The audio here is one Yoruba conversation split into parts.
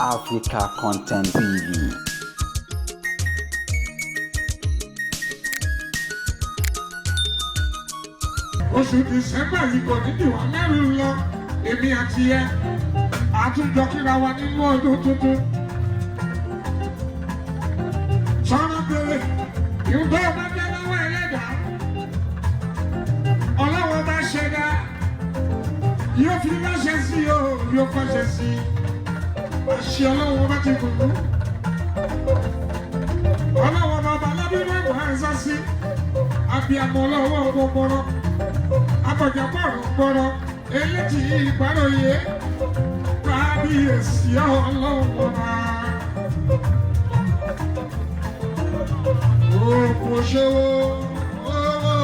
Africa Content TV. Oṣù December yìí kò ní dìwà mẹ́rin lọ, èmi àti ẹ àtúnjọ kíra wa nínú ọdún tuntun. Sọ́nà bèrè ìgbọ́ ọba jẹ́ lọ́wọ́ ẹlẹ́dàá, ọlọ́wọ́ bá ṣẹ̀dá, yóò fi láṣẹ sí o, yóò fàṣẹ sí i. Àṣẹ ọlọ́wọ́ bá ti gùn ún. Ọlọ́wọ́ bàbá lábínú ẹ̀wọ̀n ẹ̀ sá sí. Abiyamọ ọlọ́wọ́ gbọgbọrọ abọ̀jàpọ̀rọ̀ gbọ́rọ̀ eléjì ìgbàlóye kábíyèsí ọlọ́wọ́. Òkú ṣòwò owó,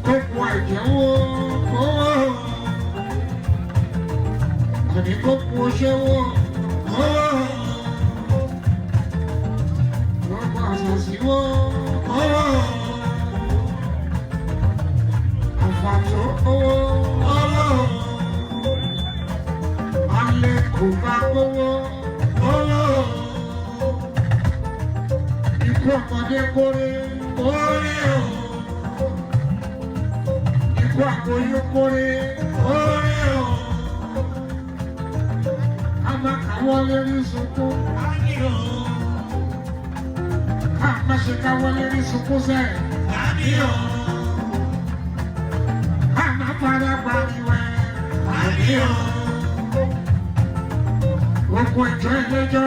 kókó àìjẹ́wò owó, àní kókó ṣòwò owó, kókó àṣàṣìwò owó, àfàtó owó owó, alẹ́ kò bá owó owó, ikú ọmọdé kórè kórè o, ikú àgbóyún kórè kórè o, ká má káwọ́ lérí sunkún, ká má ṣe káwọ́ lérí sunkún sẹ́ẹ̀, ká má fara pariwo ẹ̀. Ogun ìjọ ìlẹ́jọ́,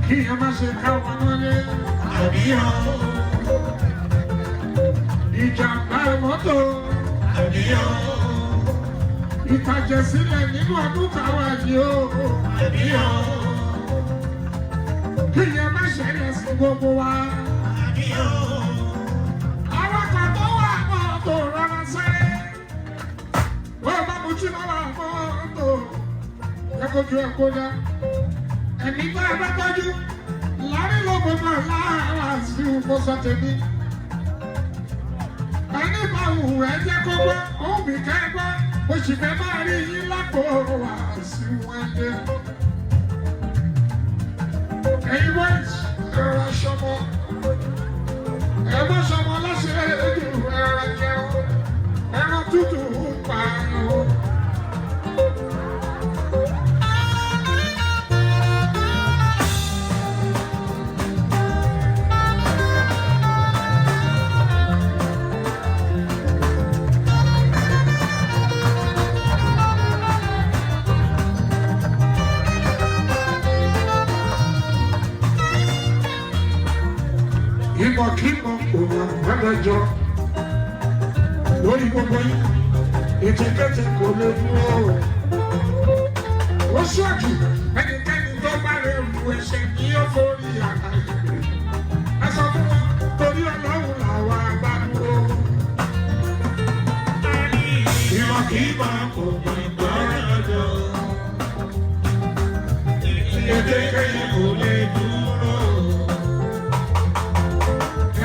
kí ẹ má ṣe káwọn mọ́lé. Ìjàmbá mọ́tò, ìtàjẹ̀sílẹ̀ nínú ọdún táwa yìí o. Kí ẹ má ṣẹlẹ̀ sí gbogbo wa. Awakọ̀ tó wà mọ́tò rọra sáré. Wọ́n bá mu tí wọ́n wà mọ́tò. Ẹ kojú ẹ kó dá. Ẹ̀mí tó ẹ bá tọ́jú. Láàrin ló gbogbo lára sí ìfọsọ tèmi. Ẹni bá wù ẹ jẹ́ kó gbọ́, òun mi ká ẹ gbọ́. Mo sì fẹ́ máa rí yín lápò wá sí wọn dé. Ẹ̀yin boys, ẹ rọra ṣọmọ. Ẹ má ṣọmọ lọ́sẹ̀ ẹ̀dùn ẹ̀rọ jẹun. Ẹran tútù ń pa ẹ̀rọ. Ìmọ̀kímọ̀ kò mà gbọ́dọ̀ jọ lórí gbogbo yín, ètèkéte kò lè dúró. Ó ṣọ́ọ̀jù ẹnikẹ́ni tó bá lè ru ẹ̀ṣẹ̀ ní ó forí àgbà ìgbè. Ẹ sọ fún wọn torí ọlọ́run làwa bá dúró. Ìmọ̀kímọ̀ kò mà gbọ́dọ̀ jọ. Ètèkéte kò lè dúró.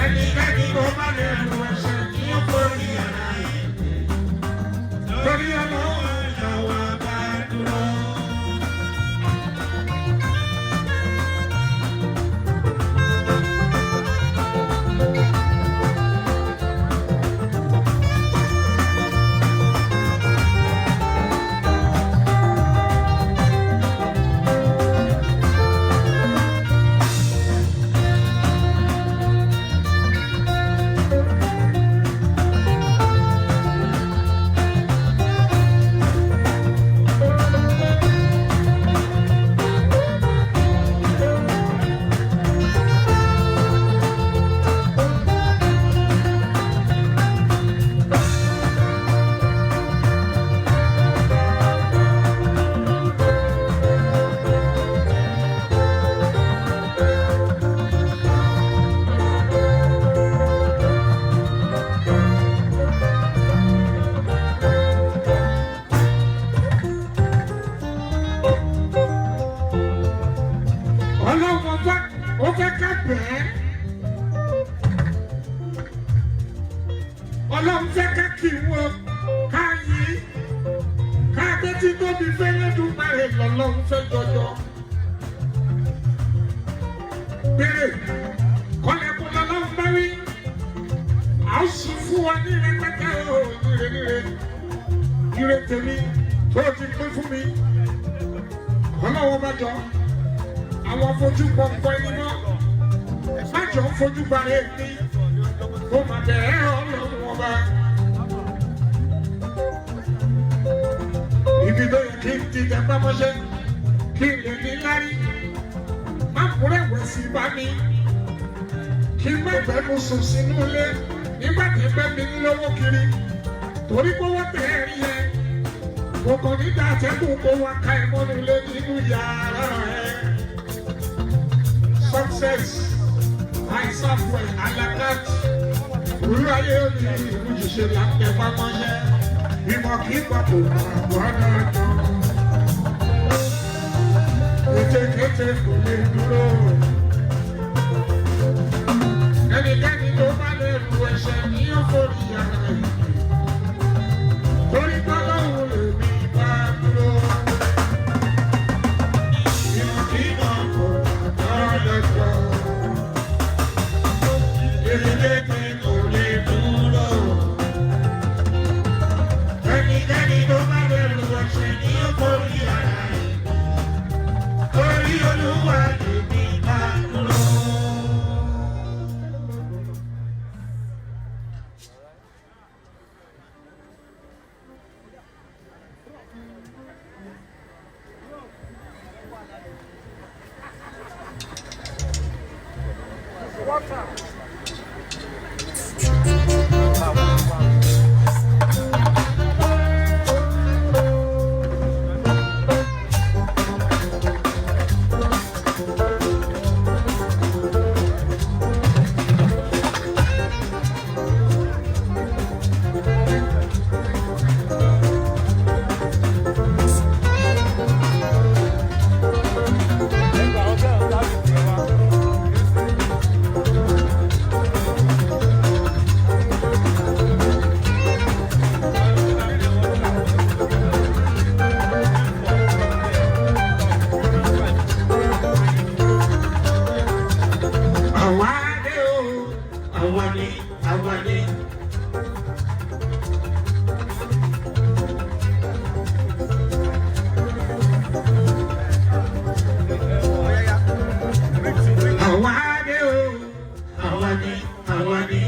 Ẹnikẹ́ni tó bá lè ru ẹ̀ṣẹ̀ ní ó forí àgbà ìgbè. Torí ọlọ́run làwa bá dúró. Ọlọ́run ọba ó fẹ́ ká bẹ́ẹ̀. Ọlọ́run fẹ́ ká kí wọn ká yí. lọ́lọ́run fẹ́ jọjọ. Béèrè kọ́lẹ́kùn lọ́lọ́run bá wí. A ó sì fún wa ní rẹpẹtẹ o, níre níre. Ire tèmi tó ti pín fún mi. Ọlọ́wọ́ bá jọ. Àwọn fojú pọ̀npọ̀ ẹni mọ́. Má jọ ń fojú balẹ̀ mi. Mo mà bẹ̀rẹ̀ ọlọ́run ọba. Ibi tó yẹ kí n ti tẹ pámọ́ṣẹ́ kí n lè ní lárí. Má múrẹ̀wẹ̀sì bá mi. Kí n má gbẹ́nu sùn sínú ilé nígbà tí ẹgbẹ́ mi ń lówó kiri. Torí pé wọ́n tẹ̀ ẹ́ rí yẹn. Mo kàn ní dàtẹ́kùn kó wá ká ẹ mọ́nu ilé nínú yàrá ẹ. Success, àìsàfùẹ̀, àlàkàtì. Olú ayé mi ìmúṣiṣẹ́ là ń tẹ pámọ́ṣẹ́. Ìmọ̀ kí n bọ̀ kò máa wọ́n náà. Kétékété kò lè dúró. Ẹnikẹ́ni tó bá lè ru ẹ̀ṣẹ̀ ní yóò forí ara ẹ̀. Torí gbọ́dọ̀hún lèmi bá dúró. Ìmọ̀ kí n bọ̀ kò máa lọ́jọ́. Kétékété kò lè dúró. Ẹnikẹ́ni tó bá lè ru ẹ̀ṣẹ̀ ní yóò forí ara ẹ̀. Torí Olúwa lèmi bá dúró. Àwa dé o, àwa ni, àwa ni. Àwa dé o, àwa ni, àwa ni.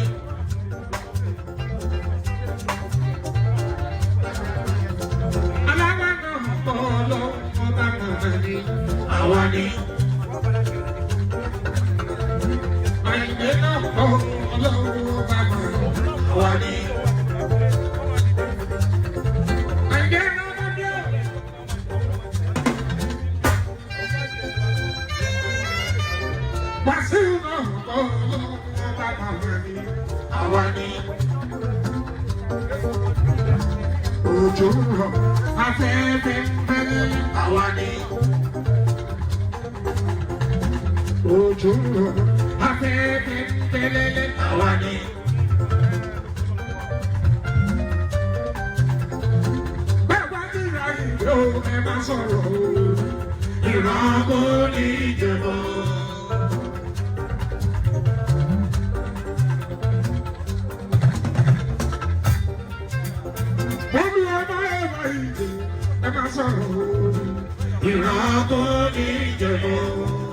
Aláwa náà kọ́ ọlọ́run ọba náà ni, àwa ni. Àyìndé náà kọ́ ọlọ́run ọba náà, àwa ni. Àyìndé náà bá dé o. Wàsíù náà kọ́ ọlọ́run ọba náà ni, àwa ni. Òjò ń rọ̀, afẹ́fẹ́ ń fẹ́lẹ́, àwa ni. Òjò ń rọ̀, afẹ́fẹ́ ń fẹ́lẹ́lẹ́, àwa ni. Bẹ́ẹ̀ bá ti ra ìlú, ẹ má sọ̀rọ̀ o. Ìran kò ní jẹ̀bọ̀. Olú ọmọ ẹ má ìdè, ẹ má sọ̀rọ̀ o. Ìran kò ní jẹ̀bọ̀.